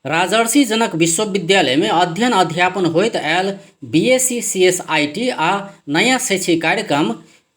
राजर्षि जनक विश्वविद्यालय में अध्ययन अध्यापन होइत आयल बीएससी सीएसआईटी आ नया शैक्षिक कार्यक्रम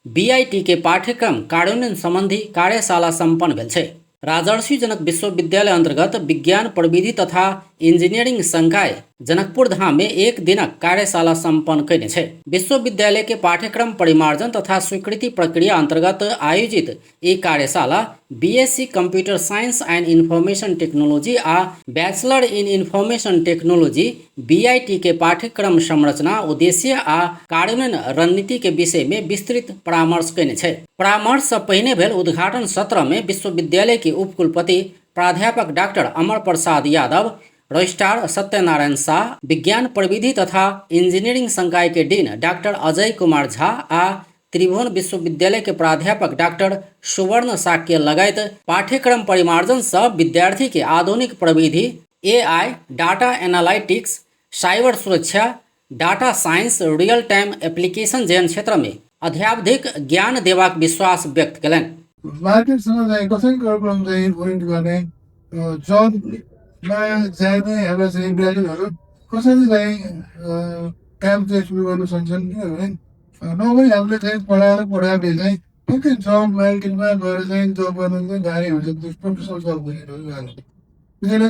बीआईटी के पाठ्यक्रम कार्यान्वयन संबंधी कार्यशाला संपन्न भेल छै। राजर्षि जनक विश्वविद्यालय अंतर्गत विज्ञान प्रविधि तथा इंजीनियरिंग संकाय जनकपुर धाम में एक दिनक कार्यशाला संपन्न कयने छै। विश्वविद्यालय के पाठ्यक्रम परिमार्जन तथा स्वीकृति प्रक्रिया अंतर्गत आयोजित ई कार्यशाला BSc computer science and information technology आ bachelor in information technology BIT के पाठ्यक्रम संरचना, उद्देश्य आ कार्यान्वयन रणनीति के विषय में विस्तृत परामर्श कयने छै। परामर्श सँ पहिने भेल उद्घाटन सत्र में विश्वविद्यालय के उपकुलपति प्राध्यापक डॉक्टर अमर प्रसाद यादव, रजिस्ट्रार सत्यनारायण शाह, विज्ञान प्रविधि तथा इंजीनियरिंग संकाय के डीन डॉक्टर अजय कुमार झा आ त्रिभुवन विश्वविद्यालय के प्राध्यापक डॉक्टर सुवर्ण शाक्य लगायत पाठ्यक्रम परिमार्जन सँ विद्यार्थी के आधुनिक प्रविधि, एआई, डाटा एनालिटिक्स, साइबर सुरक्षा, data science, real time application जेहन क्षेत्र में अध्यावधिक ज्ञान देबाक विश्वास व्यक्त केलनि। मार्केटसँग चाहिँ कसरी कार्यक्रम चाहिँ ओरिएन्ट गर्ने, जबमा जानेहरूलाई चाहिँ ग्रेजुएटहरू कसरी चाहिँ काम चाहिँ सुरु गर्न सक्छन्, किनभने नर्मली हामीले चाहिँ पढाएर पढाएर चाहिँ ठिकै जब मार्केटमा गएर चाहिँ जब गर्नु चाहिँ गाह्रै हुन्छ, त्यो प्रोफेसनल जब गर्नु गाह्रो हुन्छ। त्यसैले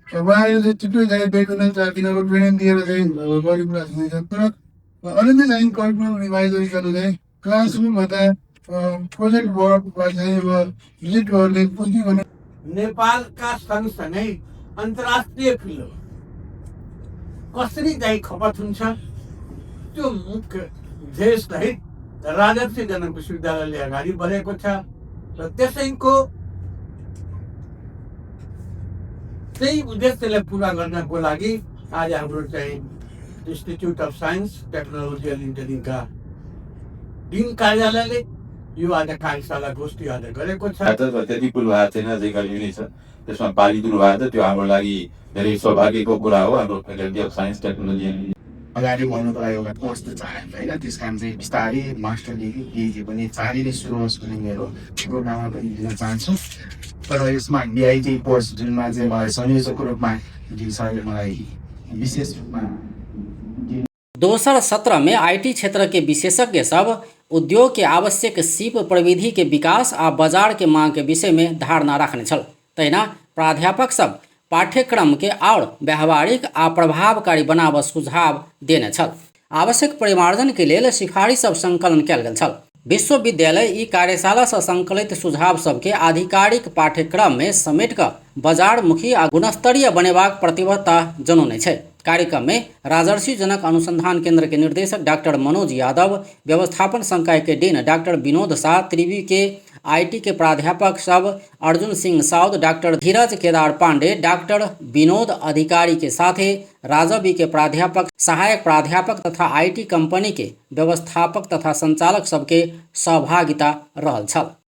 उहाँहरूले चाहिँ छिट्टै चाहिँ 2 महिना 4 दिनको ट्रेनिङ दिएर चाहिँ गरिरहेको हुन्छ। तर अलिकति चाहिँ करिकुलम रिभाइज गरिकन चाहिँ क्लासरुमभन्दा प्रोजेक्ट वर्कमा चाहिँ अब भिजिट गर्ने, पुष्टि गर्ने। नेपालका सँगसँगै अन्तर्राष्ट्रिय फिल्डमा कसरी चाहिँ खपत हुन्छ त्यो मुख्य ध्येयसहित राजर्षि जनक विश्वविद्यालयले अगाडि बढेको छ र त्यसैको त्यही उद्देश्यलाई पुरा गर्नको लागि आज हाम्रो चाहिँ institute of science technology and इन्जिनियरिङका डिन कार्यालयले यो आज कार्यशाला गोष्ठी आज गरेको छ। त्यति कुरो भएको छैन, अझै गर्मी नै छ, त्यसमा पालिदिनु भएको छ, त्यो हाम्रो लागि धेरै सौभाग्यको कुरा हो। हाम्रो faculty of science technology and अगाडि बढ्नुको लागि एउटा कोर्स त चाहियो होइन, त्यस कारण चाहिँ बिस्तारै मास्टर डिग्री पिएचडी पनि चाँडै नै सुरु होस् भन्ने मेरो शुभकामना पनि दिन चाहन्छु। तर यसमा बिआइटी कोर्स जुनमा चाहिँ मलाई संयोजकको रूपमा जुन सरले मलाई विशेष रूपमा दोसर सत्र में IT क्षेत्र के विशेषज्ञ सब उद्योग के आवश्यक सीप प्रविधि के विकास आ बाजार के मांग के विषय में धारणा रखने छल। तहिना प्राध्यापक सब पाठ्यक्रम के और व्यावहारिक आ प्रभावकारी बनाब सुझाव देने छल। आवश्यक परिमार्जन के लेल सिफारिश सब संकलन कयल गेल छल। विश्वविद्यालय ई कार्यशाला सँ संकलित सुझाव सबके आधिकारिक पाठ्यक्रम में समेट क बाजारमुखी आ गुणस्तरीय बनेबाक प्रतिबद्धता जनौने छै। कार्यक्रम में राजर्षि जनक अनुसंधान केंद्र के निर्देशक डॉक्टर मनोज यादव, व्यवस्थापन संकाय के डीन डॉक्टर विनोद शाह, त्रिवी के IT के प्राध्यापक सब अर्जुन सिंह साउद, डॉक्टर धीरज केदार पांडे, डॉक्टर विनोद अधिकारी के साथे राजवी के प्राध्यापक, सहायक प्राध्यापक तथा IT company के व्यवस्थापक तथा संचालक सबके सहभागिता रहल छल।